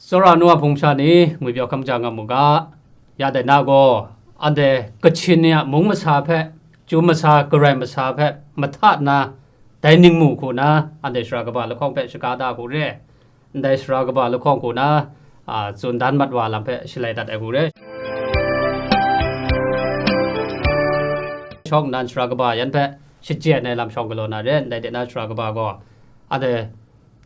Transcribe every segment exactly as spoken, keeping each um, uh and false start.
Tsawra nu a hpung masha ni, ngwi pyaw hkam ja nga mu ga. Ya dai na gaw, anhte Kachin ni a mung masa hpe, chyum masa, garai masa hpe mahta nna, dai ningmu hku na, anhte sara kaba lahkawng hpe shaga da hku re. Ndai sara kaba lahkawng hku na, a, tsun dan mat wa lam hpe shalai dat ai hku re. Shawng nnan sara kaba yan hpe shachyen ai lam shawng galaw na re, ndai de na sara kaba gaw, anhte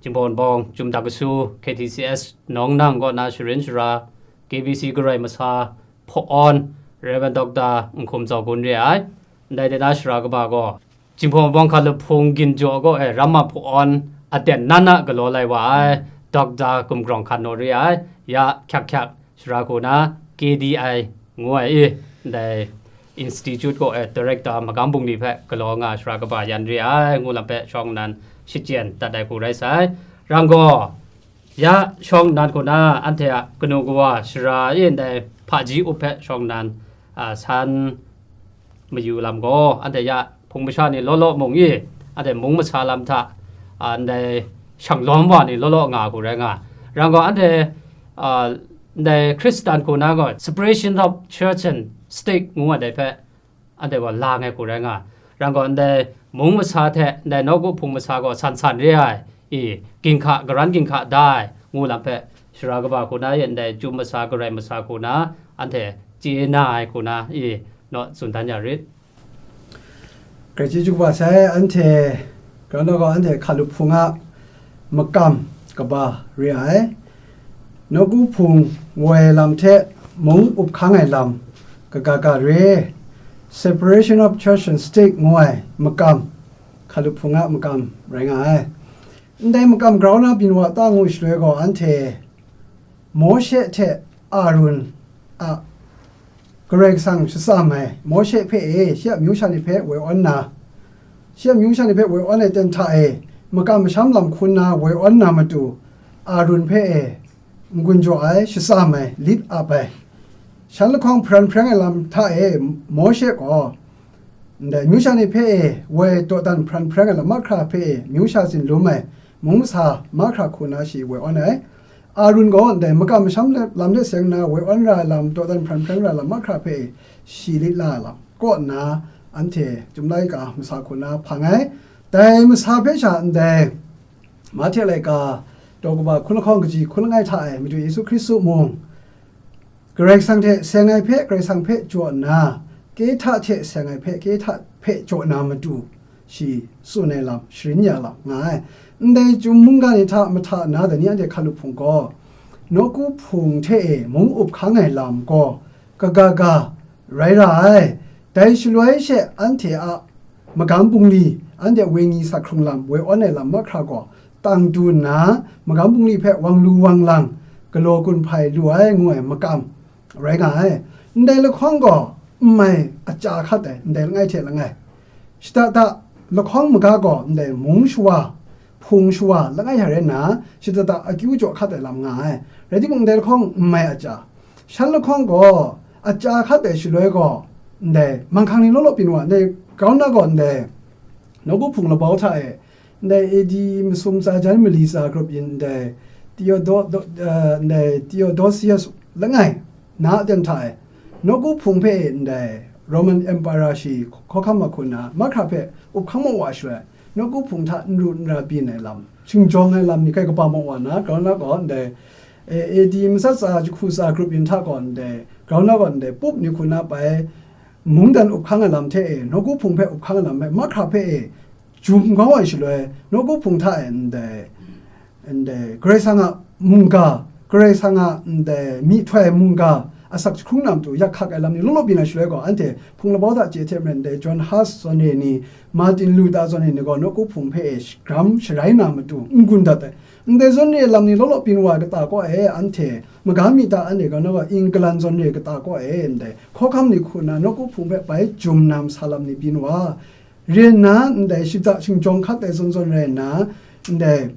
Jinghpaw Wunpawng Chyum Dak Kasu, K T C S Nawng Nang kaw na sharin sara, K B C Garai Masa, Hpaw Awn, Rev. Doctor Nhkum Zau Gun re ai. Ndai de na sara kaba gaw, Jinghpaw Wunpawng Hkalup Hpung Ginjaw kaw e Ramma Hpaw Awn aten nan a galaw lai wa ai, Doctor Gumgrawng Hkan Naw re ai, ya hkyak hkyak sara hku na, K D I ngu ai i, ndai Institute kaw e Director magam bungli hpe galaw nga sara kaba yan re ai, ngu lam hpe shawng nnan shachyen dat ai hku rai sai. Rang gaw, ya shawng nnan hku na, anhte a kanu kawa sara e ndai hpaji up hpe shawng nnan, a, san mayu lam gaw, anhte ya hpung masha ni law law mung i, anhte mung masa lam hta, a, ndai shanglawm wa ni law law nga hku rai nga. Rang gaw, anhte, a, ndai Hkristan hku na gaw, separation of church and state ngu ai dai hpe, anhte gaw la ngai hku rai nga. Rang gaw, ndai mung masa hte ndai nawku hpung masa gaw san san re ai, i, ginhka, garan ginhka da ai, ngu lam hpe, sara kaba hku na e ndai chyum masa, garai masa hku na, anhte chye na ai hku na, i, naw tsun dan ya rit. Grai chyeju kaba sai, anhte grau na gaw anhte Hkalup Hpung a makam kaba re ai. Nawku hpung woi lam hte mung up hkang ai lam kaga ga re, Separation of Church and State ngu ai makam, Hkalup Hpung a makam rai nga ai. Ndai makam grau na byin wa ta ngu shaloi gaw, anhte Mawshe hte Arun a Karai Kasang shatsam ai, Mawshe hpe e, shi a amyu sha ni hpe woi awn na, shi a amyu sha ni hpe woi awn ai ten hta e, makam masham lam hkun na woi awn na matu, Arun hpe e, n-gun jaw ai, shatsam ai, lit ap ai, shan lahkawng hparan hpareng ai lam hta e, Mawshe gaw, ndai amyu sha ni hpe e, woi dawdan hparan hpareng ai lam mahkra hpe e, amyu sha tsin lum ai, mung masa mahkra hku na shi woi awn ai. Arun gaw ndai makam masham le-, lam de seng na woi awn ra ai lam, dawdan hparan hpareng ra ai lam mahkra hpe e, shi lit la ai lam kaw nna, anhte Chyum Laika masa hku na hpang ai. Dai masa hpe sha ndai Mahte laika, daw kaba hkun lahkawng kaji hkun langai hta e Madu Yesu Hkristu mung, Karai Kasang hte seng ai hpe Karai Kasang hpe jaw nna, kehta hte seng ai hpe kehta hpe jaw na matu, shi tsun ai lam, sharin ya lam nga ai. Ndai chyum mungga ni hta mahta na dai ni anhte Hkalup Hpung gaw, nawku hpung hte e mung up hkang ai lam gaw, kaga ga rai ra ai. Dai shaloi she anhte a magam bungli, anhte wenyi sa hkrung lam, woi awn ai lam mahkra gaw, tang du nna, magam bungli hpe wang lu wang lang, galaw gun hpai lu ai, ngu ai makam rai nga ai. Ndai lahkawng gaw, n mai a ca hkat ai, ndai langai hte langai. Shada da lahkawng maga gaw, ndai mung shawa, hpung shawa, langai hta rai nna, shada da akyu jaw hkat ai lam nga ai. Rai timung, ndai lahkawng n mai a ca. Shan lahkawng gaw, a ca hkat ai shaloi gaw, ndai, manghkang ni law law byin wa, ndai, grau na gaw, ndai, nawku hpung labau hta e, ndai, A D masum tsa jan mali tsa grup yin, ndai, Theodo-, do-, eh, ndai, Theodosius langai, na aten hta e, nawku hpung hpe e, ndai, Roman Emperor shi hkawhkam mahku na, mahkra hpe up hkang maw wa shaloi, nawku hpung hta n ru n ra byin ai lam, shingjawng ai lam ni kai kaba maw wa na, grau na gaw, ndai, eh, A D matsat tsa jahku tsa grup yin hta gaw ndai, grau na gaw ndai, pup ni hku na pai, mungdan up hkang ai lam hte e, nawku hpung hpe up hkang ai lam hpe, mahkra hpe e, jum kau ai shaloi, nawku hpung hta e ndai, ndai, Karai Kasang a mungga, Karai Kasang a ndai, myihtoi mungga, asak jahkrung na matu, yak hkak ai lam ni law law byin ai shaloi gaw, anhte hpung labau hta chye hte maren, ndai, John Huss zawn e ni, Martin Luther zawn e ni gaw, nawku hpung hpe e, shagram sharai na matu, n-gun dat ai. Ndai zawn re lam ni law law byin wa kata kaw e, anhte magam mi ta anhte gaw, naw, England zawn re kata kaw e, ndai hkawhkam ni hku na nawku hpung hpe bai jum na masa lam ni byin wa, re nna, ndai shada shingjawng hkat ai zawn zawn rai nna, ndai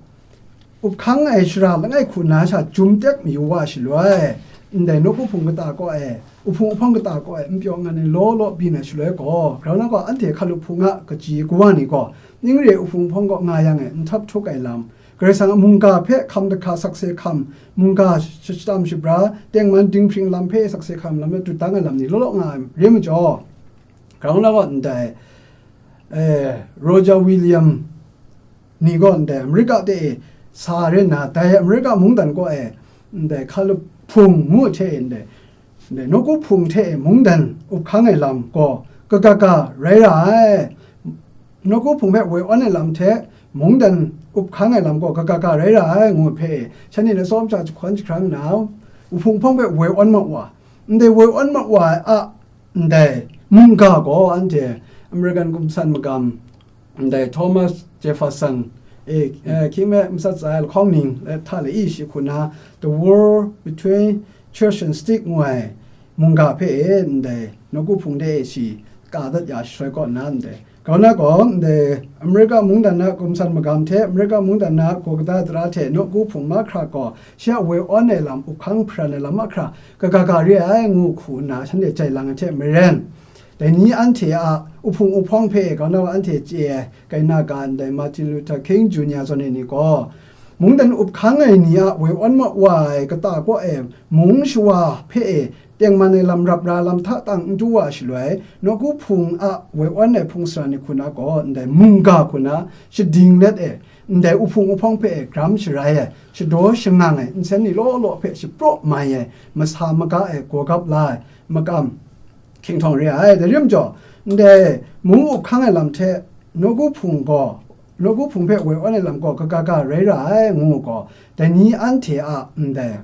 up hkang ai shara langai hku na sha jum tek mayu wa shaloi, ndai nawku hpung kata kaw e, uhpung uhpawng kata kaw e, n pyaw ngan ai law law byin ai shaloi gaw, grau na gaw anhte Hkalup Hpung a kaji kawa ni gaw, ning re uhpung uhpawng kaw nga yang e, n htap htuk ai lam, Karai Kasang a mungga hpe hkam dahka sakse hkam, mungga sh-, shachyatam shabra, tengman dinghpring lam hpe sakse hkam lam na dut dang ai lam ni law law nga ai re majaw, grau na gaw ndai, eh, Roger William ni gaw ndai Amerika de e sa re nna, dai Amerika mungdan kaw e ndai hkalup hpung ngu hte e ndai, ndai nawku hpung hte e mungdan up hkang ai lam gaw kaga ga rai ra ai. Nawku hpung hpe woi awn ai lam hte mungdan up hkang ai lam gaw kaga ga rai ra ai, ngu hpe e, shanhte na tsawm sha jahkawn jahkrang nna, wuhpung hpawng hpe woi awn ma wa, ndai woi awn ma wa ai a, ndai mungga gaw anhte American gumsan magam, ndai Thomas Jefferson, e, e, hkying me masat tsa ai lahkawng ning, e, hta lai shi hku na, The War Between Church and State ngu ai mungga hpe e, ndai nawku hpung de e shi ka dat ya shaloi kaw nna, ndai grau na gaw, ndai Amerika mungdan na gumsan magam hte Amerika mungdan na gawgada tara hte nawku hpung mahkra gaw shi a woi awn ai lam, up hkang hparan ai lam mahkra kaga ga re ai, ngu hku nna shanhte jai lang ai hte maren, dai ni anhte a wuhpung wuhpawng hpe grau na gaw anhte chye ai, kaina ga ndai Martin Luther King Junior zawn e ni gaw, mungdan up hkang ai ni a woi awn ma wa ai kata kaw e mung shawa hpe e tengman ai lam rap ra lam hta tang n du wa shaloi, nawku hpung a woi awn ai hpung sara ni hku na gaw ndai mungga hku na shading let e, ndai wuhpung wuhpawng hpe e gram sharai ai, shadaw shangang ai, nsen ni law law hpe shapraw mai ai, masa maga ai, gawgap la ai, makam hkying htawng re ai. Dai rim jaw, ndai mung up hkang ai lam hte nawku hpung gaw, nawku hpung hpe woi awn ai lam gaw kaga ga rai ra ai, ngu gaw, dai ni anhte a ndai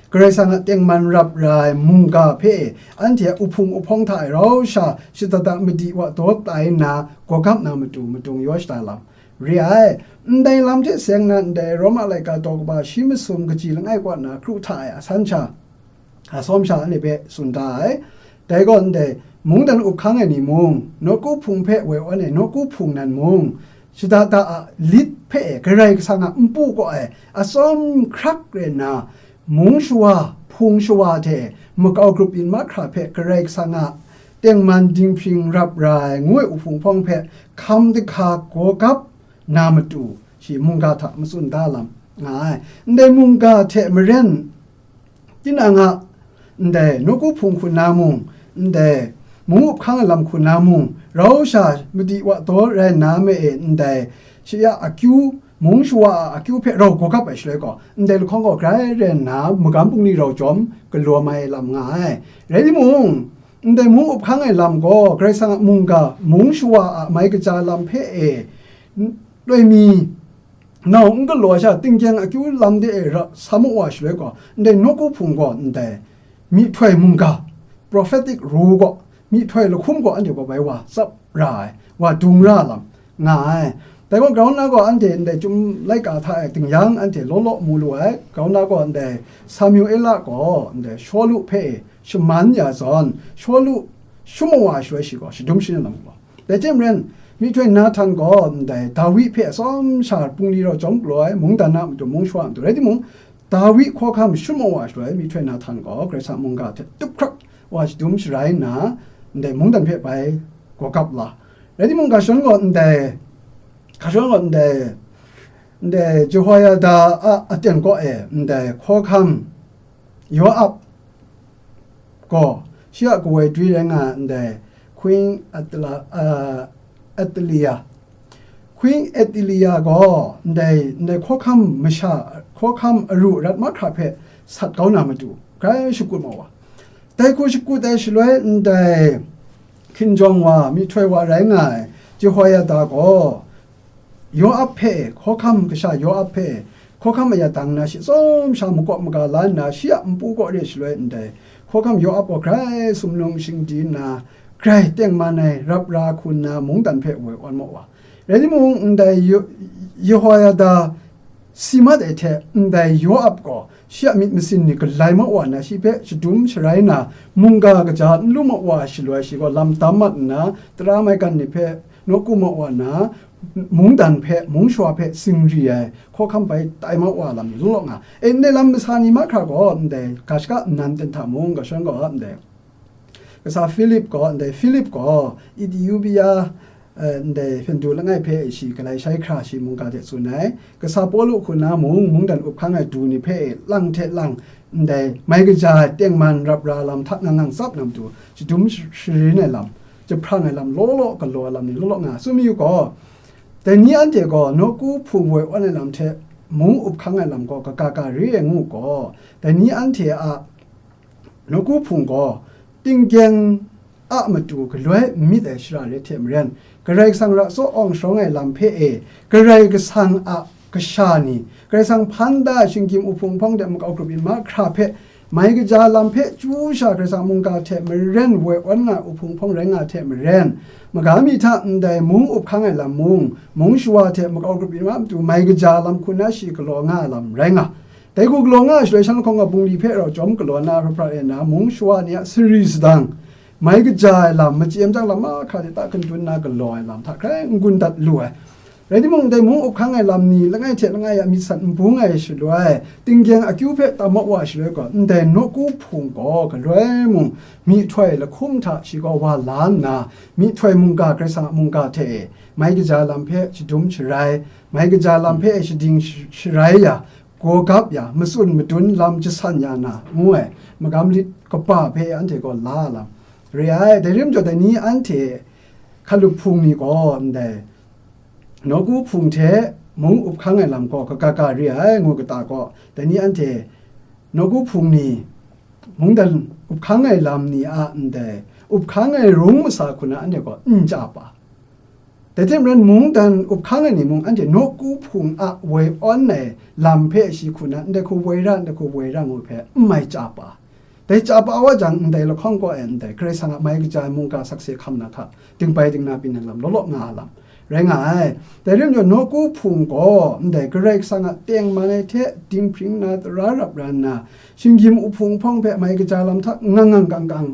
Karai Kasang a tengman rap ra ai mungga hpe anhte a wuhpung wuhpawng hta e rau sha shada da madi wa daw tai nna, gawgap na matu madung yaw shada lam re ai. Ndai lam hte seng na ndai Roma laika daw kaba shi masum kaji langai kaw na kru hta e asan sha, a sawm sha anhte hpe tsun da ai. Dai gaw ndai mungdan up hkang ai ni mung, nawku hpung hpe woi awn ai nawku hpung nan mung, shada da a lit hpe Karai Kasang a npu kaw ai atsawm hkrak rai nna, mung shawa, hpung shawa hte makau grup yin mahkra hpe Karai Kasang a tengman dinghpring rap ra ai ngu ai wuhpung hpawng hpe hkam dahka gawgap na matu shi mungga hta matsun da lam nga ai. Ndai mungga hte maren, tinang a ndai nawku hpung hku na mung, ndai mung up hkang ai lam hku na mung, rau sha madi wa daw rai nna ma e, ndai shi a akyu, mung shawa a akyu hpe rau gawgap ai shaloi gaw, ndai lahkawng gaw grai rai nna, magam bungli rau jawm galaw mai ai lam nga ai. Rai timung, ndai mung up hkang ai lam gaw, Karai Kasang a mungga, mung shawa a mai kaja lam hpe e, n-, loi mi, nau n galaw ai sha, tinggyeng akyu lam de e ra sa mu wa shaloi gaw, ndai nawku hpung gaw ndai myihtoi mungga, prophetic ru gaw, myihtoi lahkum gaw anhte gaw bai wa tsap ra ai, wa dung ra lam nga ai. Dai gaw, grau nna gaw anhte ndai Chyum laika hta e tingyan anhte law law mu lu ai. Grau nna gaw ndai Samuela gaw ndai Shawlu hpe shaman ya zawn, Shawlu shum wa shaloi shi gaw shadum shanin lam gaw, dai hte maren, myihtoi Nahtan gaw ndai Dawi hpe atsawm sha bungli rau jawm galaw ai, mungdan a matu, mung shawa a matu rai timung, Dawi hkawhkam shum wa shaloi, myihtoi Nahtan gaw Karai Kasang mungga hte tup hkrak wa shadum sharai nna, ndai mungdan hpe bai gawgap la. Rai timung, ga shadawn gaw ndai, ga shadawn gaw ndai, ndai Jehoiada a aten kaw e ndai hkawhkam Yoab gaw shi a kawoi dwi rai nga ai ndai Queen Atla-, a, Athaliah. Queen Athaliah gaw ndai, ndai hkawhkam masha, hkawhkam aru arat mahkra hpe sat kau na matu, grai shakut ma wa. Dai hku shakut ai shaloi ndai hkinjawng wa, myihtoi wa rai nga ai Jehoiada gaw, Yoab hpe, hkawhkam kasha Yoab hpe, hkawhkam aya dang nna shi tsawm sha makawp maga la nna, shi a npu kaw re shaloi ndai, hkawhkam Yoab gaw grai sumnung shingdi nna, grai tengman ai rap ra hku nna mungdan hpe woi awn ma wa. Rai timung, ndai Yo-, Yehoiada si mat ai hte, ndai Yoab gaw shi a myit masin ni galai ma wa nna, shi hpe shadum sharai nna, mungga kaja n lu ma wa shaloi, shi gaw lam dam mat nna, tara maigan ni hpe nawku ma wa nna, mungdan hpe, mung shawa hpe singri ai hkawhkam bai tai ma wa lam ni law law nga. E, ndai lam masa ni mahkra gaw ndai ga shaka nnan ten hta mung, ga shadawn gaw ndai kasa Philip gaw, ndai Philip gaw Ethiopia eh, ndai hpyen du langai hpe shi galai shai hkra shi mungga hte tsun ai. Kasa Pawlu hku na mung, mungdan up hkang ai du ni hpe lang hte lang, ndai mai kaja ai tengman rap ra lam hta ngang ngang tsap na matu, shadum sh-, sharin ai lam, jahprang ai lam, law law galaw ai lam ni law law nga, tsun mayu gaw, dai ni anhte gaw nawku hpung woi awn ai lam hte mung up hkang ai lam gaw kaga ga re ai ngu gaw, dai ni anhte a nawku hpung gaw tinggyeng a matu galoi n myit ai shara re hte maren, Karai Kasang ra tsaw awng sharawng ai lam hpe e, Karai Kasang a kasha ni, Karai Kasang hpan da ai shinggyim uhpung hpawng de makau grup yin mahkra hpe, mai kaja lam hpe chyu sha Karai Kasang mungga hte maren woi awn nga ai uhpung hpawng rai nga hte maren, maga mi hta ndai mung up hkang ai lam mung, mung shawa hte makau grup yin mahkra matu mai kaja lam hku na shi galaw nga ai lam rai nga. Dai hku galaw nga ai shaloi, shan lahkawng a bungli hpe rau chyawm galaw na, hpra hpra e na, mung shawa ni a sari sadang, mai kaja ai lam, machyi machyang lam mahkra hte ta hkun tun na galaw ai lam hta hkrai n-gun dat lu ai. Rai timung, dai mung up hkang ai lam ni langai hte langai a myit san n bung ai shaloi, tinggyeng akyu hpe tam wa shaloi gaw, ndai nawku hpung gaw galoi mung, myihtoi lahkum hta shi gaw wa la nna, myihtoi mungga, Karai Kasang a mungga hte e, mai kaja lam hpe shadum sharai, mai kaja lam hpe e shading sh-, sharai ya, gawgap ya, matsun madun lam jasan ya na, ngu ai, magam lit kaba hpe anhte gaw la lam re ai. Dai rim jaw, dai ni anhte hkalup hpung ni gaw ndai nawku hpung hte mung up hkang ai lam gaw kaga ga re ai, ngu kata gaw, dai ni anhte nawku hpung ni mungdan up hkang ai lam ni a ndai up hkang ai rung masa hku na anhte gaw n chya pa. Dai hte maren, mungdan up hkang ai ni mung, anhte nawku hpung a woi awn ai lam hpe shi hku na, ndai hku woi ra, ndai hku woi ra ngu hpe n mai chya pa. Dai chya pa wa jang, ndai lahkawng kaw e ndai Karai Kasang a mai kaja ai mungga sakse hkam na hta, dingbai dingna byin ai lam, law law nga ai lam rai nga ai. Dai rim jaw, nawku hpung gaw ndai Karai Kasang a tengman ai hte dinghpring na tara rap ra nna, shinggyim uhpung hpawng hpe mai kaja lam hta ngang ngang kang kang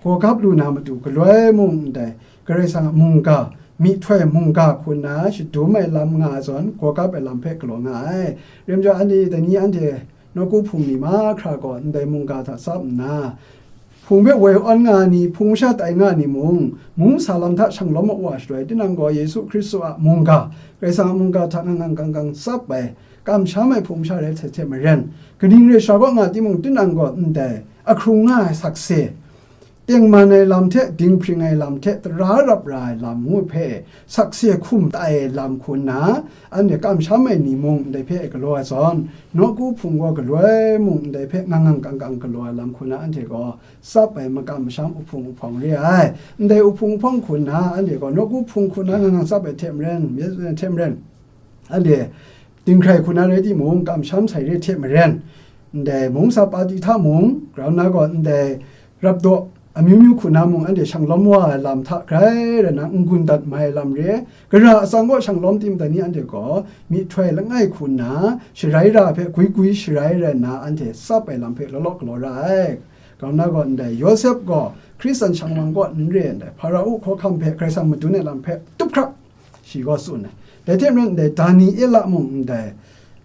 gawgap lu na matu, galoi mung ndai Karai Kasang a mungga, myihtoi mungga hku nna shadum ai lam nga ai zawn, gawgap ai lam hpe galaw nga ai. Rim jaw, anhte dai ni anhte nawku hpung ni mahkra gaw ndai mungga hta tsap nna, hpung hpe woi awn nga ai ni, hpung masha tai nga ai ni mung, mung sa lam hta shang lawm wa shaloi, tinang gaw Yesu Hkristu a mungga, Karai Kasang a mungga hta ngang ngang kang kang tsap ai, kamsham ai hpung masha rai hte hte maren, kaning re sha kaw nga timung, tinang gaw ndai ahkrung nga ai sakse, tengman ai lam hte dinghpring ai lam hte tara rap ra ai lam ngu hpe sakse hkum tai ai lam hku nna, anhte kamsham ai ni mung ndai hpe galaw ai zawn, nawku hpung gaw galoi mung ndai hpe ngang ngang kang kang galaw ai lam hku nna anhte gaw tsap ai makam masham uhpung uhpawng re ai. Ndai uhpung uhpawng hku nna anhte gaw nawku hpung hku nna ngang ngang tsap ai hte maren, hte maren, anhte dinghkrai hku na rai timung, kamsham sai re hte maren, ndai mungsa pati hta mung, grau nna gaw ndai rapdaw amyu myu hku na mung, anhte shang lawm wa ai lam hta grai rai na n-gun dat mai ai lam re ai. Gara atsam gaw shang lawm tim dai ni anhte gaw myihtoi langai hku nna sharai ra hpe gwi gwi sharai rai nna, anhte tsap ai lam hpe law law galaw ra ai. Grau nna gaw ndai Yawsep gaw Hkristan shang wang kaw n re ndai, Hparao hkawhkam hpe Karai Kasang madun ai lam hpe tup hkrap shi gaw tsun ai. Dai hte maren, ndai Daniela mung ndai,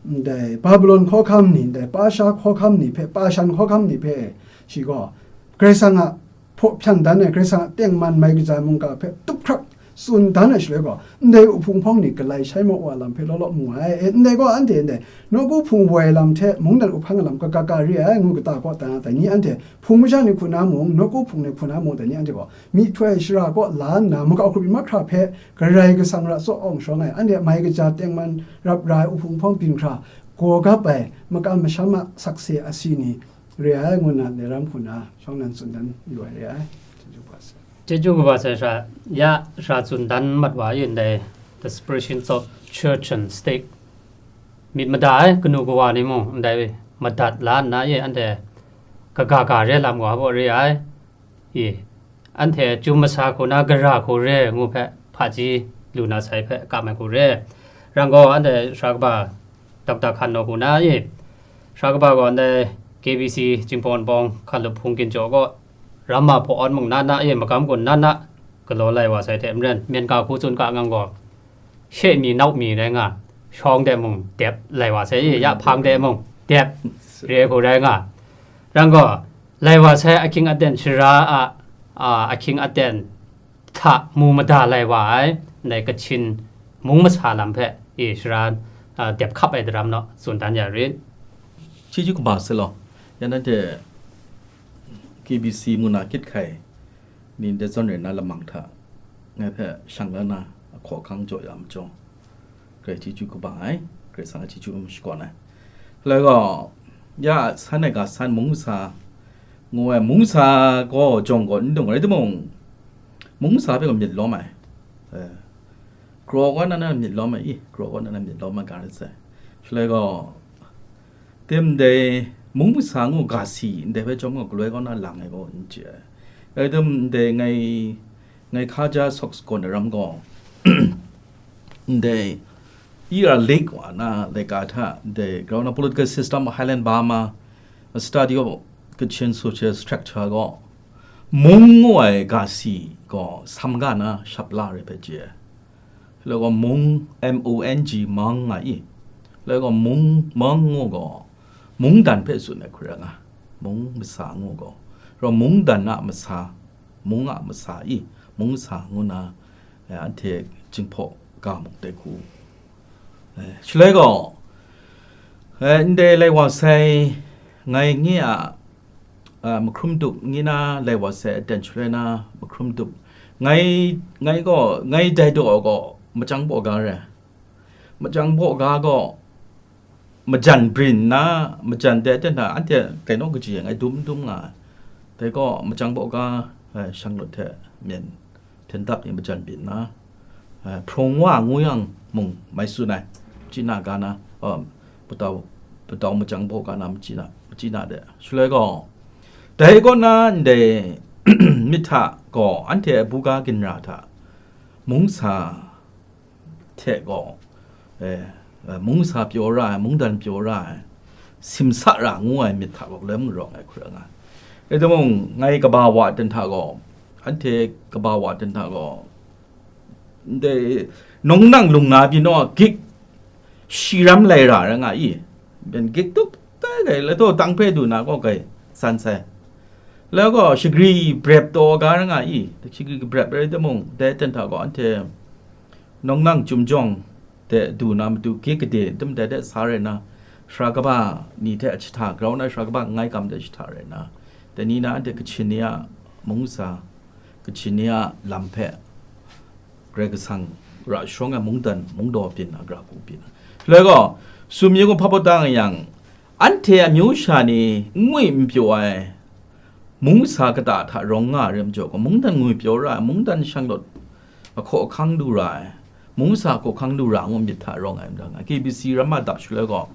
ndai Babilon hkawhkam ni, ndai Pasha hkawhkam ni hpe, Pashan hkawhkam ni hpe shi gaw Karai Kasang a hpaw hpyan dan ai, Karai Kasang a tengman mai kaja ai mungga hpe tup hkrap tsun dan ai shaloi gaw, ndai uhpung hpawng ni galai shai maw wa lam hpe law law mu ai. E, ndai gaw anhte ndai nawku hpung woi lam hte mungdan uhpang ai lam kaga ga re ai, ngu kata kaw dan ai, dai ni anhte hpung masha ni hku na mung, nawku hpung ni hku na mung, dai ni anhte gaw myihtoi shara kaw la nna, makau grup yin mahkra hpe Karai Kasang ra tsaw awng sharawng ai, anhte a mai kaja tengman rap ra ai uhpung hpawng byin hkra, gawgap ai makam masham a sakse asi ni re ai, ngu nna, dai ram hku nna shawng nnan tsun dan yu ai re ai. Chyeju kaba sai. Chyeju kaba sai sha, ya, sha tsun dan mat wa yin dai, The Separations of Church and State. Myit mada ai kanu kawa ni mung ndai madat la nna ye, anhte kaga ga re lam wa baw re ai. I, anhte chyum masa hku na gara hku re ngu hpe hpaji lu na sai hpe kam ai hku re. Rang gaw, anhte sara kaba Doctor Hkan Naw hku na i, sara kaba gaw ndai K B C Jinghpaw Wunpawng hkalup hpung ginjaw kaw, Ramma hpaw awn mung na na e, magam gun na na galaw lai wa sai hte maren, myen ga hku tsun ga ngang gaw, she mi nau mi rai nga, shawng de mung dep lai wa sai i, ya hpang de mung dep re hku rai nga. Rang gaw, lai wa sai ahkying aten shara a, a, ahkying aten hta mu mada lai wa ai, ndai Kachin mung masa lam hpe, e, shara, a, dep hkap ai daram naw tsun dan ya rit. Chyeju kaba sa law, ya nanhte K B C mu na kyit hkai ni ndai zawn rai na lamang hta ngai hpe shang la na ahkaw ahkang jaw ya majaw, Karai chyeju kaba ai, Karai Kasang a chyeju shakawn ai. Shaloi gaw, ya san ai ga san mung masa ngu ai, mung masa gaw jawng gaw n dung rai timung, mung masa hpe gaw myit lawm ai. Eh, kraw kaw na na myit lawm ai i, kraw kaw na na myit lawm ai ga rai sai. Shaloi gaw, tim ndai mung masa ngu ga si ndai hpe chyawm gaw galoi kaw na lang ai gaw n chye ai. Rai tim ndai ngai, ngai hkaja sawk sagawn ai ram gaw, ndai E R Lake wa na laika hta, ndai grau na political system of Highland Burma, a study of Kachin social structure gaw, mung ngu ai ga si gaw sam ga na shap la re hpe chye ai. Shaloi gaw mung, M O N G, mung nga i. Shaloi gaw mung, mung ngu gaw, mungdan hpe tsun ai hkoi ra nga. Mung masa ngu gaw. Rau mungdan a masa, mung a masa i, mung masa ngu na, eh, anhte Jinghpaw ga mung dai hku. Eh, shaloi gaw, eh, ndai lai wa sai, ngai nye a, a, mahkrum dup, nye na lai wa sai aten shaloi na mahkrum dup, ngai, ngai gaw, ngai dai daw gaw, machyang baw ga rai. Machyang baw ga gaw, majan brin na, majan dai aten hta, anhte gainaw kaji ai ngai dum dum nga ai. Dai gaw, machyang baw ga, eh, shang lut hte myen hten dap ni majan byin na, eh, hprawng wa ngu yang mung mai tsun ai, chyi na ga na, um, patau, patau machyang baw ga na machyi na, machyi na de. Shaloi gaw, dai kaw na ndai myit hta gaw anhte a buga ginra hta mung sa hte gaw, eh, eh, mung sa pyaw ra ai, mungdan pyaw ra ai, simsa ra ngu ai myit hta gaw galoi mung rawng ai hkoi ra nga ai. Rai timung, ngai kaba wa ten hta gaw, anhte kaba wa ten hta gaw, ndai nawng nang lung na pyi naw a gik shi ram lai ra, ra nga i, ben gik tuk tai gai, la taw tang hpe du na gaw gai san sai. Lai gaw shagri brep taw ga ra nga i, shagri brep rai timung, dai ten hta gaw anhte nawng nang chyum jawng de du na matu gik gade dum dai de sa rai na, sara kaba ni hte a jahta, grau na sara kaba ngai kam de jahta rai na, dai ni na anhte Kachin ni a mung sa, Kachin ni a lam hpe Karai Kasang ra sharawng ai mungdan, mungdaw byin na, gara hku byin na. Shaloi gaw, sumyu gaw hpa baw tang yang, anhte amyu sha ni n ngwi n pyaw ai, mung sa kata hta rawng nga ai rim jaw gaw, mungdan ngwi pyaw ra ai, mungdan shanglawt ahkaw ahkang du ra ai, mung sa ahkaw ahkang du ra ngu myit hta rawng ai, mdang ai. K B C ramma dap shaloi gaw,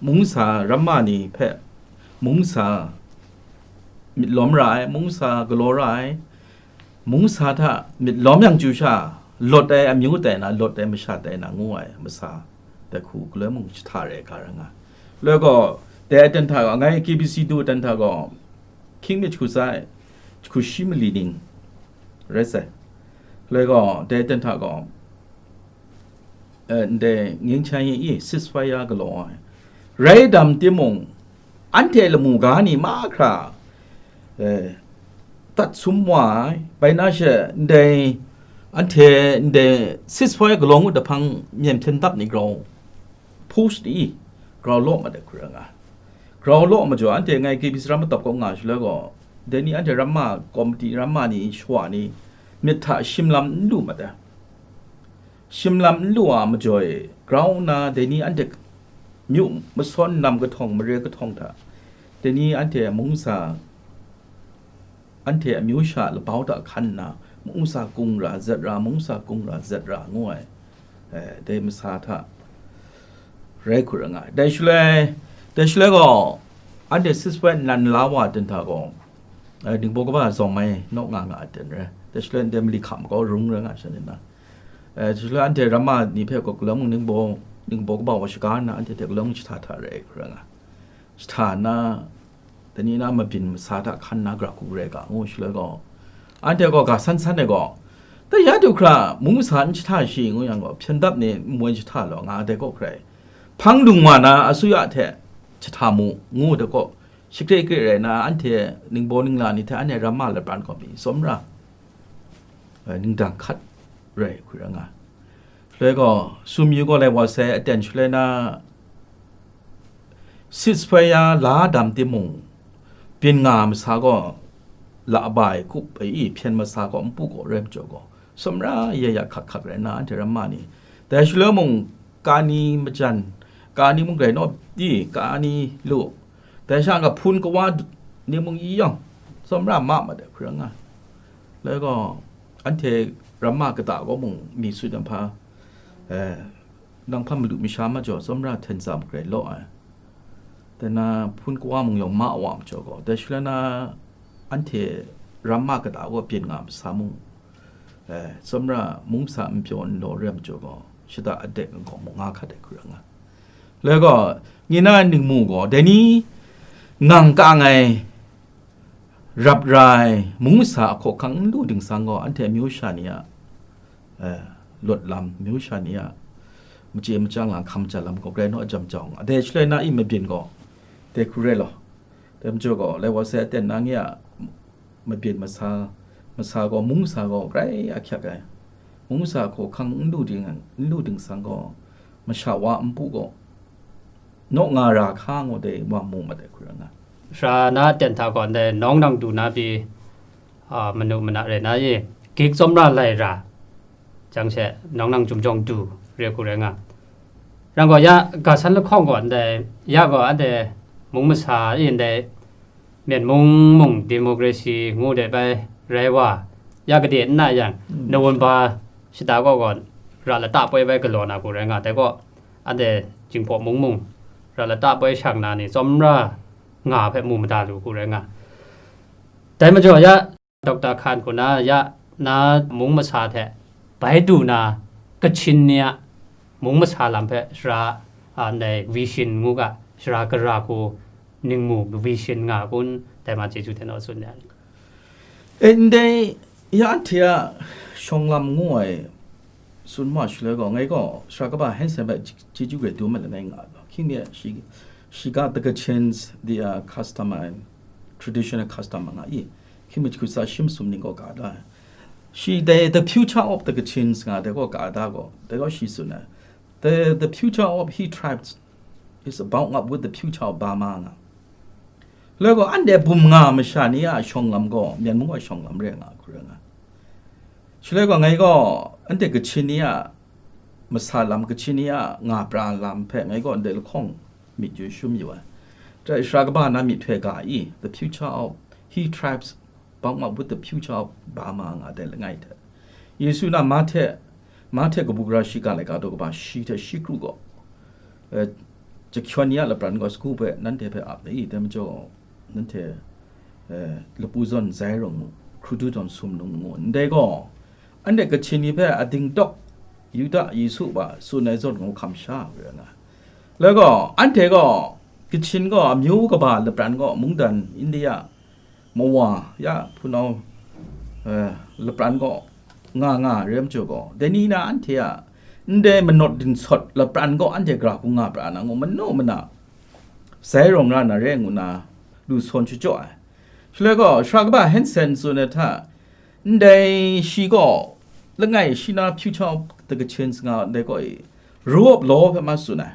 mung sa ramma ni hpe, mung sa myit lawm ra ai, mung sa galaw ra ai, mung sa hta myit lawm yang chyu sha, lawt ai amyu tai na, lawt ai masha tai na ngu ai masa, dai hku galoi mung jahta re ai ga ra nga. Shaloi gaw, dai aten hta gaw, ngai K B C du aten hta gaw, hkying mi jahku tsa, jahku shi mali ning rai sai. Shaloi gaw, dai aten hta gaw, eh, ndai Ngin Chai Yin i ceasefire galaw ai. Rai dam timung, anhte lamu ga ni mahkra, eh, tat sum wa ai. Bai na she, ndai, anhte ndai ceasefire galaw ngut ahpang myen hpyen dap ni grau, post i, grau law mat ai hkoi ra nga. Grau law majaw, anhte ngai K B C ram matap kaw nga shaloi gaw, dai ni anhte ramma, komiti ramma ni, shawa ni, myit hta shim lam n lu mat ai. Shim lam n lu a majaw e, grau nna dai ni anhte myu masawn nam kahtawng, mare kahtawng hta, dai ni anhte mung sa, anhte amyu sha labau hta hkan nna, mung sa kung ra, zat ra, mung sa kung ra, zat ra, ngu ai, eh, dai masa hta rai hkut ra nga ai. Dai shaloi, dai shaloi gaw, anhte ceasefire nan la wa ten hta gaw, eh, ningbaw kaba zawng mai naw nga nga ai ten rai. Dai shaloi ndai mali hkam gaw rung rai nga sha ni na. Eh, dai shaloi anhte ramma ni hpe gaw galawng ningbaw, ningbaw kaba wa shaga nna anhte hte galawng jahta hta rai hkut ra nga. Jahta nna, dai ni na mabyin masa hta hkan na gara hku rai ga ngu shaloi gaw, anhte gaw ga san san ai gaw, dai ya du hkra mung masa n jahta shi ngu yang gaw, hpyen dap ni n moi jahta law nga ai dai kaw hkrai, hpang dung wa na asuya hte jahta mu ngu dai kaw, shakre kre rai na, anhte ningbaw ningla ni hte anhte ramma lapran gaw mi tsawm ra, eh, ningdang hkat rai hkut ra nga. Shaloi gaw, sum yu gaw lai wa sai, aten shaloi na, ceasefire la dam timung, byin nga masa gaw, la bai kup ai i hpyen masa gaw, npu gaw rai majaw gaw, sumra ya ya hkak hkak rai nna, anhte ramma ni, dai shaloi mung, kani majan, kani mung rai naw di, kani lu, dai sha nga hpun kawa ni mung i yawng, sumra ma ma dai hkru nga. Lai gaw, anhte ramma kata gaw mung mi sut na hpa, eh, nang hpa malu masha majaw tsawmra hten tsam grai law ai. Dai na hpun kawa mung yawng ma wa majaw gaw, dai shaloi na anhte ramma kata gaw byin nga masa mung, eh, tsawmra mungsa n pyaw n law re majaw gaw, shada adek nkawng mung nga hkat ai hkru nga. Lai gaw, ngi na ningmu gaw, dai ni ngang kang ai rap rai, mung masa a hkawhkang n lu dingsang gaw, anhte amyu sha ni a, eh, lawt lam, amyu sha ni a machye machyang lam, hkam ja lam gaw, grai naw a jam jawng, adai shaloi na i mabyin gaw, dai hku rai law, dai majaw gaw, lai wa sai aten na ngi a mabyin masa, masa gaw, mung masa gaw, grai ahkyak ai, mung masa a hkawhkang n lu ding, n lu dingsang gaw, masha wa npu gaw, naw nga ra hka ngu dai wa mu mat ai hkru nga. Sara na ten hta gaw ndai nawng nang du na pyi, a, manu mana rai na i, gik tsawmra lai ra, jang she nawng nang jum jawng du re hku rai nga. Rang gaw ya, ga san lahkawng gaw ndai, ya gaw anhte mung masa i ndai, Myen mung mung democracy ngu de bai rai wa, ya gade n na yang, Mm. na wunba shata gaw gaw, ra lata poi bai galaw na hku rai nga, dai gaw, anhte Jinghpaw mung mung, ra lata poi shang na ni, tsawmra nga hpe mu mada lu hku rai nga. Dai majaw ya, Doctor Hkan hku na ya, na mung masa hte bai du na, Kachin ni a mung masa lam hpe sara, a, ndai vision ngu ga, sara gara hku ningmu vision nga kun, dai ma chyeju hte naw tsun ya. E, ndai ya anhte a shawng lam ngu ai tsun ma shaloi gaw, ngai gaw sara kaba Hanson hpe chyeju grai dum ai langai nga ai gaw, hkying mi shi, shi ga the Kachins, the, uh, custom and traditional custom nga i, hkying mi jahku tsa shi masum ning gaw ga da ai. Shi dai the future of the Kachins nga dai gaw ga da gaw, dai gaw shi tsun ai. The, the future of He tribes is bound up with the future of Burma nga. Lai gaw, anhte bum nga masha ni a shawng lam gaw, Myen mung a shawng lam re nga, hkru re nga. Shaloi gaw, ngai gaw, anhte Kachin ni a masa lam, Kachin ni a nga pra lam hpe, ngai gaw ndai lahkawng myit yu shum yu ai. Dai sara kaba na myit hpe ga i, the future of He tribes bound up with the future of Burma nga dai langai hte. Yesu na Mahte, Mahte kabu gara shiga laika daw kaba shi hte shi kru gaw, eh, jahkyawn ni a lapran gaw sagu hpe nanhte hpe ap ai, dai majaw nanhte, eh, lapu zawn zai rawng, hkrudu zawn sumlung ngu, ndai gaw, anhte Kachin ni hpe ading dawk, Yuda Yesu hpa tsun ai zawn ngu hkam sha rai nga. Lai gaw, anhte gaw, Kachin gaw, amyu kaba lapran gaw, mungdan, India, mawa, ya, hpunau, eh, lapran gaw, nga nga, re majaw gaw, dai ni na anhte a, ndai manawt dinsawt lapran gaw, anhte gara hku nga pra na ngu, manu mana, sai rawng ra na re ngu na, lu sawn shachyaw ai. Shaloi gaw, sara kaba Hanson tsun ai hta, ndai shi gaw, langai shi na future of the Kachins nga ndai gaw i, rule of law hpe ma tsun ai.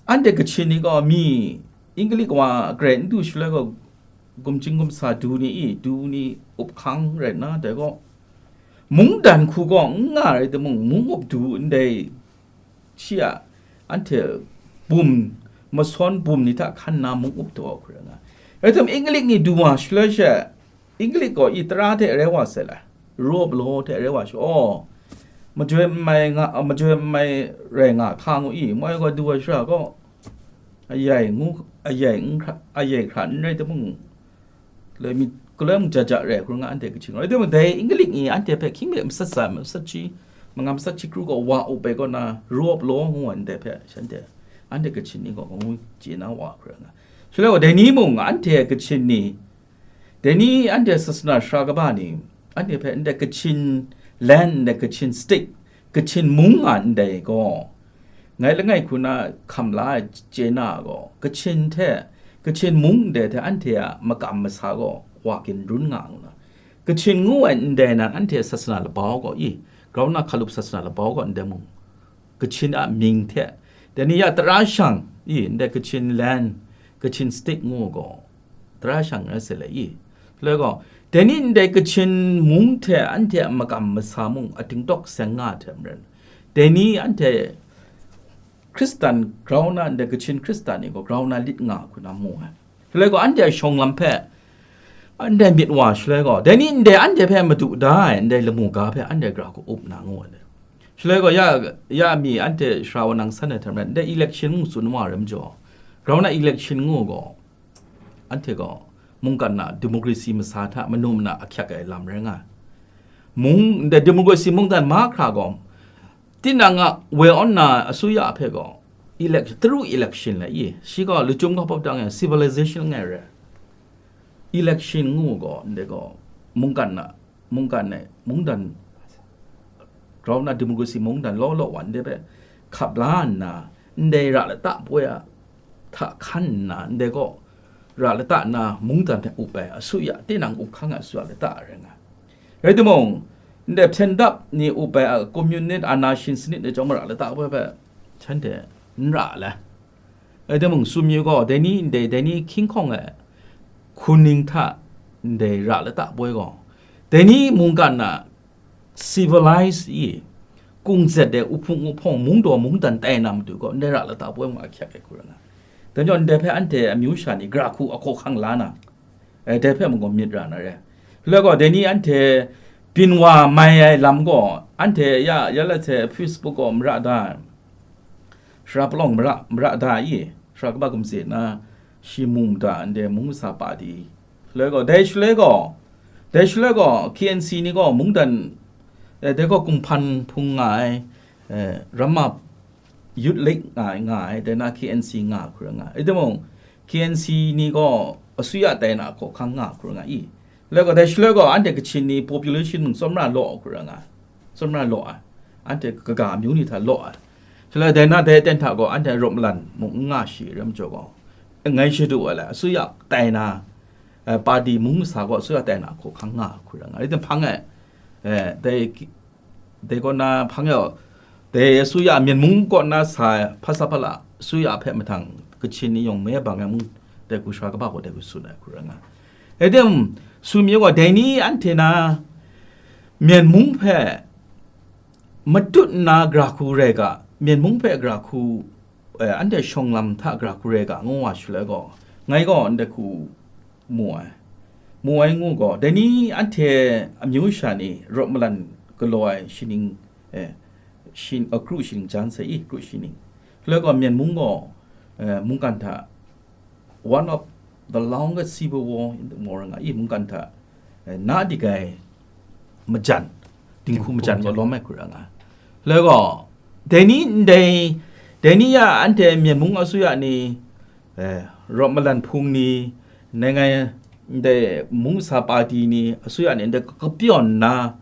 Anhte Kachin ni gaw mi, English wa grai n du shaloi gaw, gumjing gumsa du ni i, du ni up hkang rai nna, dai gaw, mungdan hku gaw n nga rai timung, mung up du ndai shi a, anhte bum, masawn bum ni hta hkan nna mung up taw hkru nga. Rai tim, English ni du wa shaloi she, English gaw i tara hte rai wa sai la, rule of law hte rai wa sha, aw, majoi n mai nga, majoi n mai rai nga hka ngu i, moi gaw du wa shara gaw, ayai ngu, ayai n hkra, ayai hkra n rai timung, Loi mi, galoi mung ja ja re hkru nga anhte Kachin. Rai timung, dai English ni anhte hpe hkying mi masat sa, masat shi, manga masat shi kru gaw wa up ai kaw na, rule of law ngu ai ndai hpe, shanhte, anhte Kachin ni gaw ngu chye na wa hkru nga. Shaloi gaw, dai ni mung, anhte Kachin ni, dai ni anhte sasana sara kaba ni, anhte hpe ndai Kachin land, ndai Kachin state, Kachin mung nga ndai gaw, ngai langai hku na hkam la ai chye na gaw, Kachin hte, Kachin mung ndai hte anhte a makam masa gaw wa ginrun nga ngu na, Kachin ngu ai ndai nan anhte sasana labau gaw i, Grau na hkalup sasana labau gaw ndai mung, Kachin a mying hte, dai ni ya tara shang i, ndai Kachin land, Kachin state ngu gaw, tara shang rai sai le i. Shaloi gaw, dai ni ndai Kachin mung hte anhte a makam masa mung ating tawk seng nga hte maren, dai ni anhte Hkristan grau na, ndai Kachin Hkristan ni gaw grau na lit nga hku na mu ai. Shaloi gaw, anhte a shawng lam hpe, anhte myit wa shaloi gaw, dai ni ndai anhte hpe madu da ai, ndai lamu ga hpe anhte gra hku up na ngu ai. Shaloi gaw, ya, ya mi anhte sara wa nang san ai hte maren, ndai election ngu tsun wa ai rai majaw, grau na election ngu gaw, anhte gaw mungkan na democracy masa hta manu mana ahkyak ai lam rai nga ai. Mung, ndai democracy mungdan mahkra gaw, tinang a woi awn na asuya hpe gaw, election, through election le i, shi gaw lachyum gaw hpap dang e, civilization ngai re. Election ngu gaw, ndai gaw, mungkan na, mungkan e, mungdan, grau na democracy mungdan law law wa ndai hpe hkap la nna, ndai ra lata poi a hta hkan nna, ndai gaw ra lata na mungdan hpe up ai asuya, tinang up hkang ai asuya lata rai nga. Rai timung, ndai hpyen dap ni up ai a communist ana shin sanit ni chyawm ra lata poi hpe shanhte n ra le. Rai timung, sum yu gaw, dai ni ndai, dai ni hkying hkawng e hkuning hta ndai ra lata poi gaw, dai ni mungkan na civilized i, kungzet ai uhpung uhpawng, mungdaw mungdan tai na matu gaw, ndai ra lata poi mung ahkyak ai hku rai nga. Dai majaw, ndai hpe anhte amyu sha ni gra hku ahkaw hkang la na, eh, dai hpe mung gaw myit ra na re. Shaloi gaw, dai ni anhte byin wa mai ai lam gaw, anhte ya, ya let se Facebook gaw mara da ai, sara palawng mara, mara da i, sara kaba gumse na, shi mung da ndai mung masa pa di. Shaloi gaw, dai shaloi gaw, dai shaloi gaw, K N C ni gaw mungdan, eh, dai gaw Kumhpan hpung nga ai, eh, Ramma Youth League nga ai, nga ai, dai na K N C nga hku rai nga ai. Rai timung, K N C ni gaw asuya tai na hkaw hkang nga hku rai nga i. Shaloi gaw, dai shaloi gaw, anhte Kachin ni population mung tsawmra law hku rai nga ai. Tsawmra law ai. Anhte kaga amyu ni hta law ai. Shaloi dai na dai aten hta gaw, anhte rawt malan mung n nga shi rai majaw gaw, ngai shadu ai le, asuya tai na, eh, party mung masa gaw asuya tai na hkaw hkang nga hku rai nga ai. Rai tim hpang e, eh, dai ki-, dai kaw na hpang e, dai asuya Myen mung kaw na sa ai hpasa hpala asuya hpe mahtang Kachin ni yawng me bang ai mung, dai hku sara kaba gaw dai hku tsun ai hku rai nga. Rai tim, sum yu gaw, dai ni anhte na Myen mung hpe matut nna gra hku rai ga, Myen mung hpe gra hku, eh, anhte shawng lam hta gra hku rai ga, ngu wa shaloi gaw, ngai gaw ndai hku mu ai. Mu ai ngu gaw, dai ni anhte amyu sha ni rawt malan galaw ai shining, eh, shin-, a, kru shining jan sai i, kru shining. Shaloi gaw, Myen mung gaw, eh, mungkan hta one of the longest civil war in the world nga i, mungkan hta, eh, na dik ai majan, dinghku majan gaw lawm ai hku ra nga. Shaloi gaw, dai ni ndai, dai ni ya anhte Myen mung asuya ni, eh, rawt malan hpung ni, ngai ngai ndai mung sa party ni, asuya ni ndai kapyawn nna,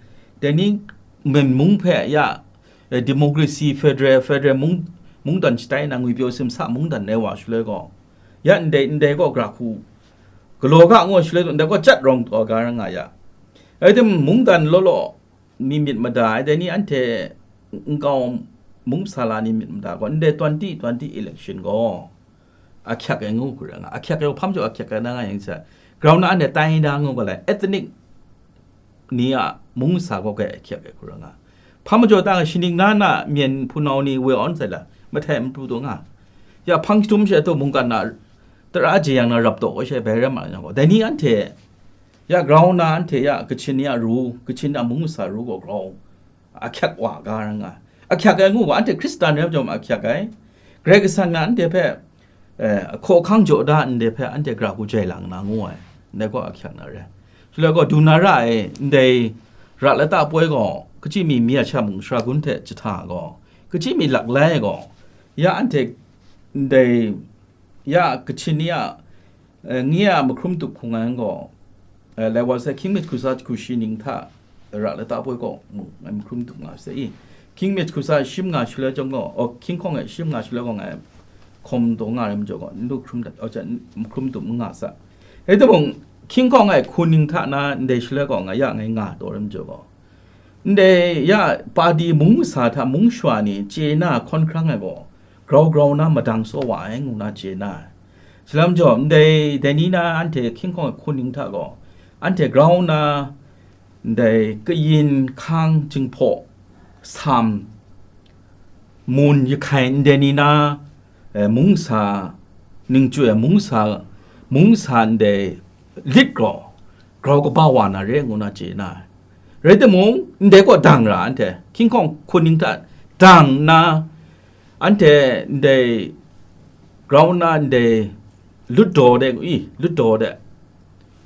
dai ni Myen mung hpe ya, eh, democracy, federal, federal mung, mungdan shatai na, ngwipyaw simsa mungdan rai wa shaloi gaw, ya ndai, ndai gaw gra hku galaw ga ngu shaloi gaw, ndai gaw jat rawng taw ga ra nga ya. Rai tim, mungdan law law ni myit mada ai, dai ni anhte nkau mung sala ni myit mada gaw, ndai twenty twenty election gaw ahkyak ai ngu hku ra nga, ahkyak ai hpang jaw ahkyak ai na nga yang sa, ground na anhte tai da ngu ga lai, ethnic ni a mung sa gaw kai ahkyak ai hku ra nga. Hpa majaw ta nga, shaning na na myen hpunau ni woi awn sai la, mahtai matu taw nga. Ya hpang jahtum she taw mungkan na tara jeyang na rap taw wa she bai ram ma yang gaw, dai ni anhte, ya grau na anhte ya Kachin ni a ru, Kachin a mung sa ru gaw grau ahkyak wa ga ra nga. Ahkyak ai ngu gaw, anhte Hkristan rai majaw ma ahkyak ai. Karai Kasang na anhte hpe, eh, hkaw hkang jaw da ndai hpe anhte gra hku jai lang na ngu ai, ndai gaw ahkyak na re. Shaloi gaw, du na ra ai ndai ra lata poi gaw, kachyi mi mi a sha mung shara gun hte jahta gaw, kachyi mi laklai gaw, ya anhte ndai, ya Kachin ni a, eh, nye a mahkrum tup hkung ai gaw, eh, lai wa sai, hkying myit hkrusa hkru shi ning hta ra lata poi gaw mung ngai mahkrum tup nga sai i. Hkying myit hkrusa shim nga shaloi chyawm gaw, oh, hkying hkawng e shim nga shaloi gaw ngai hkawm taw nga rai majaw gaw, n lu hkrum dat, oh, hkrum tup n nga sa. Rai timung, hkying hkawng e hku ning hta na ndai shaloi gaw ngai ya ngai nga taw rai majaw gaw, Ndai ya padi mung masa hta mung shawa ni chye na hkawn hkrang ai gaw, grau grau na madang saw wa ai, ngu na chye na ai. Salam jaw, ndai, dai ni na anhte hkying hkawng ai hkuning hta gaw, anhte grau na, ndai kayin, hkang, jinghpaw, sam, mun, jahkai, ndai ni na, eh, mung sa, ningchyoi ai mung sa, mung sa ndai lit gaw, grau kaba wa na re, ngu na chye na ai. Rai timung, ndai gaw dang ra, anhte hkying hkawng hkuning hta dang nna, anhte ndai grau na ndai lut daw de, i, lut daw de,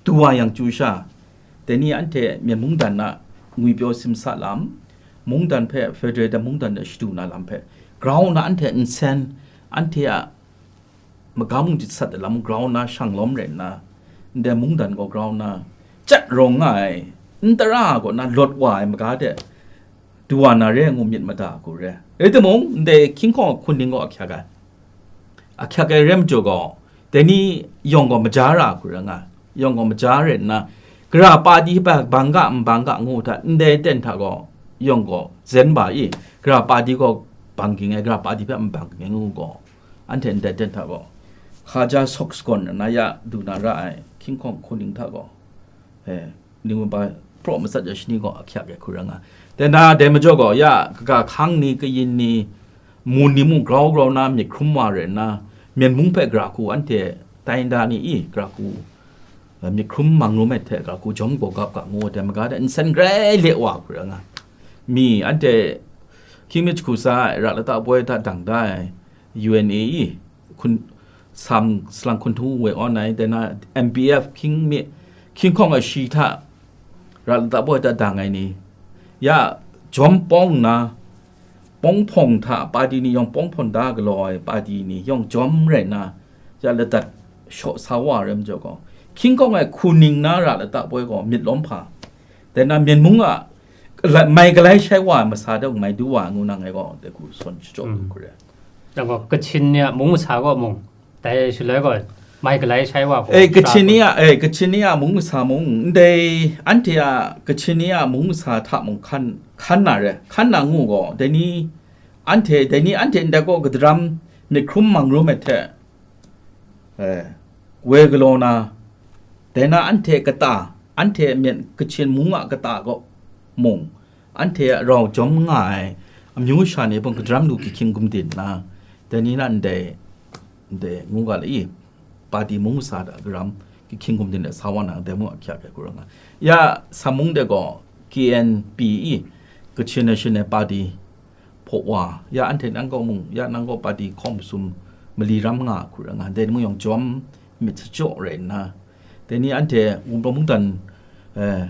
du wa yang chyu sha, dai ni anhte Myen mungdan a ngwipyaw simsa lam, mungdan hpe federal mungdan de shadu na lam hpe, grau na anhte nsen, anhte a magam mung jitsat ai lam grau na shang lawm rai nna, ndai mungdan gaw grau na, chyat rawng nga ai, n tara gaw na lawt wa ai maga de, du wa na re ngu myit mada hku re. Rai timung, ndai hkying hkawng hkuning gaw ahkyak ai. Ahkyak ai rai majaw gaw, dai ni yawng gaw maja ra hku rai nga, yawng gaw maja rai nna, gara padi hpe bang ga, n bang ga ngu hta, ndai ten hta gaw, yawng gaw zen ba i, gara padi gaw bang ging ai, gara padi hpe n bang ging ai ngu gaw, anhte ndai ten hta gaw, hkaja sawk sagawn na ya du na ra ai, hkying hkawng hkuning hta gaw, eh, ning ba praw matsat ya shani gaw ahkyak ai hku rai nga. Dai na, dai majaw gaw, ya, kaga hkang ni, kayin ni, mun ni mung grau grau na myit hkrum wa rai nna, Myen mung hpe gara hku anhte tai nda ni i, gara hku, eh, myit hkrum mang rum ai hte gara hku jawm gaw gap ga ngu ai, dai maga de nsen grai le wa hku rai nga. Mi anhte hkying mi jahku sa ai, ra lata poi hta dang da ai, U N A i, hkun, sam salang hkun htu woi awn ai, dai na M P F hkying mi, hkying hkawng ai shi hta, ra lata poi hta dang ai ni, ya, jawm pawng nna, pawng hpawng hta padi ni yawng pawng hpawng da galaw ai padi ni yawng jawm rai nna, ya ladat shaw sa wa ai rai majaw gaw, hkying hkawng ai hkuning na ra lata poi gaw myit lawm hpa, dai na Myen mung a, la-, mai galai shai wa ai masa de mai du wa ai ngu na ngai gaw, dai hku sawn shachyaw Mm. hku re. Yang gaw, Kachin ni a mung masa gaw mung, dai shaloi gaw, mai galai shai wa gaw, Eh, Kachin ni a, eh, Kachin ni a mung masa mung, ndai, anhte a Kachin ni a mung masa hta mung hkan, hkan na re, hkan na ngu gaw, dai ni, anhte, dai ni anhte ndai gaw kadaram myit hkrum mang rum ai hte, eh, woi galaw na, dai na anhte kata, anhte myit Kachin mung a kata gaw mung, anhte a rau jawm nga ai amyu sha ni hpung kadaram lu hkying gumdin nna, dai ni na ndai, ndai ngu ga la i, padi mung masa hta garam hkying gumdin de sa wa na, dai mung ahkyak ai hku rai nga. Ya, sa mung de gaw K N P i, Kachin National Party, hpaw wa, ya anhte nang gaw mung, ya nang gaw padi hkawng masum mali ram nga hku rai nga, dai ni mung yawng jawm myit shachyaw rai nna, dai ni anhte wunpawng mungdan, eh,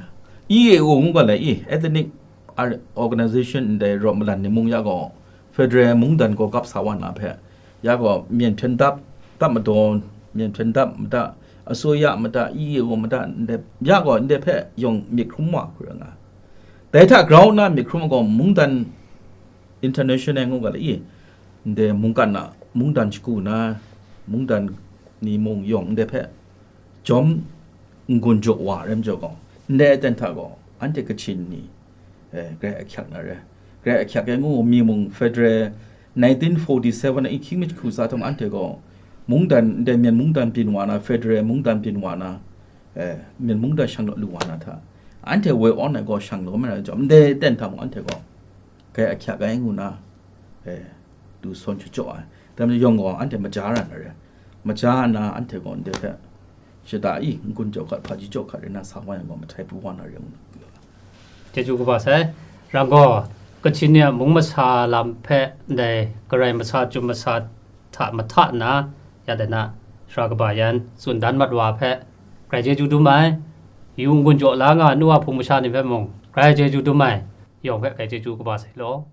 E A O ngu ga lai i, Ethnic Ar-, Organization ndai rawt malan ni mung ya gaw, Federal mungdan gaw gap sa wa na hpe, ya gaw myen hpyen dap, dap madaw, myen hpyen dap mada, asoya mada, E A O mada, ndai, ya gaw ndai hpe yawng myit hkrum wa hku rai nga. Dai hta grau nna myit hkrum ai gaw mungdan international ngu ga la i, ndai mungkan a mungdan shagu na, mungdan ni mung yawng ndai hpe jawm n-gun jaw wa ai rai majaw gaw, ndai aten hta gaw, anhte Kachin ni, eh, grai ahkyak na re. Grai ahkyak ai ngu mi mung federal nineteen forty-seven a i hkying mi jahku sa hta mung anhte gaw mungdan, ndai Myen mungdan byin wa na, federal mungdan byin wa na, eh, Myen mungdan shang lu wa na hta, anhte woi awn ai gaw shang lu ma na jawm, ndai aten hta mung anhte gaw grai ahkyak ai ngu na, eh, du sawn shachyaw ai. Dai majaw yawng gaw anhte maja ra na re. Maja na anhte gaw ndai hpe shada i n-gun jaw hkat, hpaji jaw hkat rai na sa wa yang gaw, mahtai pru wa na re ngu na. Chyeju kaba sai. Rang gaw, Kachin ni a mung masa lam hpe ndai Karai masa, Chyum masa hta mahta nna, ya dai na, sara kaba yan tsun dan mat wa hpe, grai chyeju dum ai. Yu n-gun jaw la nga nu a hpung masha ni hpe mung, grai chyeju dum ai. Yawng hpe grai chyeju kaba sai law.